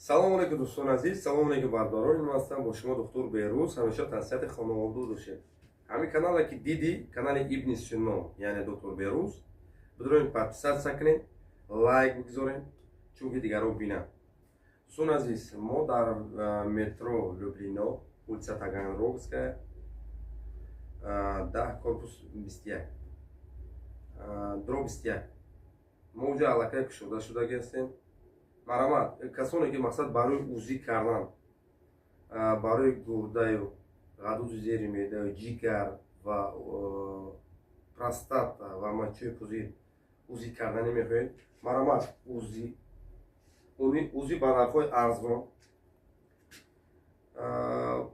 Салому алейкум, дӯстони азиз, салому алейкум, бародарон. Ман ҳастам бо шумо, доктор Беҳрӯз. Ҳамеша тансиҳати хонавода бошед. Ҳамин канале ки дидӣ, канали Ибни Сино, яъне доктор Беҳрӯз, бидроем, подписаться кунед, лайк бигзорем, чунки дигарро бинанд. Дӯстони азиз, мо дар метро Люблино, улица Таганрогская, 10, корпус 21, дробь 21, мо уҷа аллакай кушода шудаги ҳастем. Марҳамат, касоне ки мақсад барои УЗИ кардан, барои гурдаю ғадуди зери меъдаю ҷигар ва простата ва мочевой пузырь УЗИ карданӣ мехоҳед, марҳамат, УЗИ ба нархҳои арзон.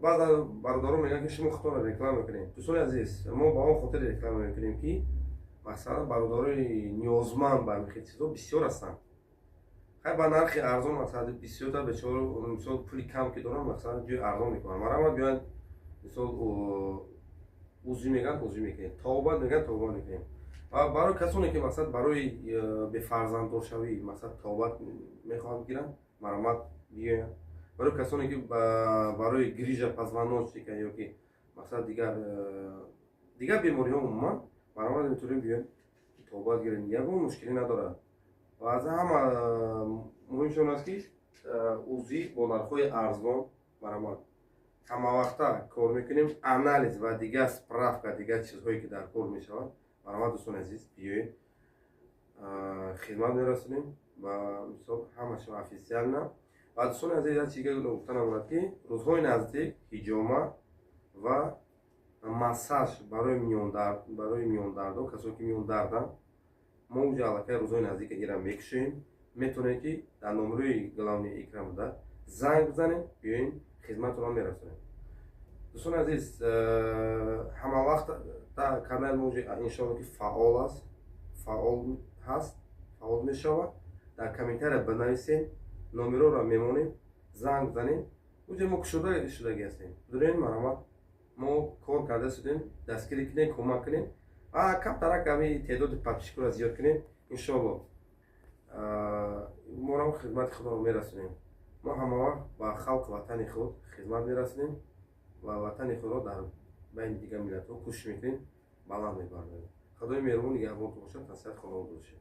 Баъзан бародарон мегӯянд, ки шумо худтонро реклама мекунед. Дӯстони азиз, мо ба он хотир реклама мекунем, ки масалан бародарои ниёзманд ба ҳамин хел чизҳо бисёр ҳастанд. Хай, ба нархи арзон, масалан, бисёртар бечора, мисол, пули кам ки доранд, масалан, ҷои арзон мекунанд. Марҳамат, биёянд, мисол, УЗИ мегӯянд, УЗИ мекунем, табобат мегӯянд, табобат мекунем. Ва барои касоне ки мақсад барои бефарзанддоршавӣ, мақсад, табобат мехоҳанд гиранд, марҳамат, биёянд. Барои касоне ки барои грижа позвоночника ё ки мақсад дигар бемориҳо умуман, марҳамат, метавонем биёем, табобат гирем, ягон мушкилӣ надорад. Ва аз ҳама муҳимшон аст, ки УЗИ бо нархҳои арзон. Марҳамат, ҳамавақта кор мекунем, анализ ва дигар справка, дигар чизҳое ки дар кор мешавад. Марҳамат, дӯстони азиз, биёед, хидмат мерасонем ва мисол ҳамаша официально. Ва, дӯстони азиз, як чизе гуфта намонад, ки рӯзҳои наздик ҳиҷома ва массаж барои миёндардо, касое ки миёндарданд, мо уҷа аллакай рӯзҳои наздик ира мекушоем. Метавонед, ки дар номерои главный экран буда занг бизанем, биёем, хизматро мерасонем. Дӯстони азиз, ҳама вақт канали мо иншоалло ки фаъол аст, фаъол ҳаст, фаъол мешавад. Дар комментария бинависем, номероро мемонем, занг бизанем. Уҷа мо кушода шудагӣ ҳастем. Дурен, марҳамат, мо кор карда шудем, дастгирӣ кунем, кӯмак кунем ва камтарак ҳами теъдоди подписчикоро зиёд кунем. Иншоалло, моро хизмати худро мерасонем. Мо ҳамавақт ба халқ, ватани худ хизмат мерасонем ва ватани худро дар байни дигар миллатҳо кӯшиш мекунем, баланд мебардорем. Худои меҳрубон нигаҳбонтон бошад. Тансиҳат, хонавода бошед.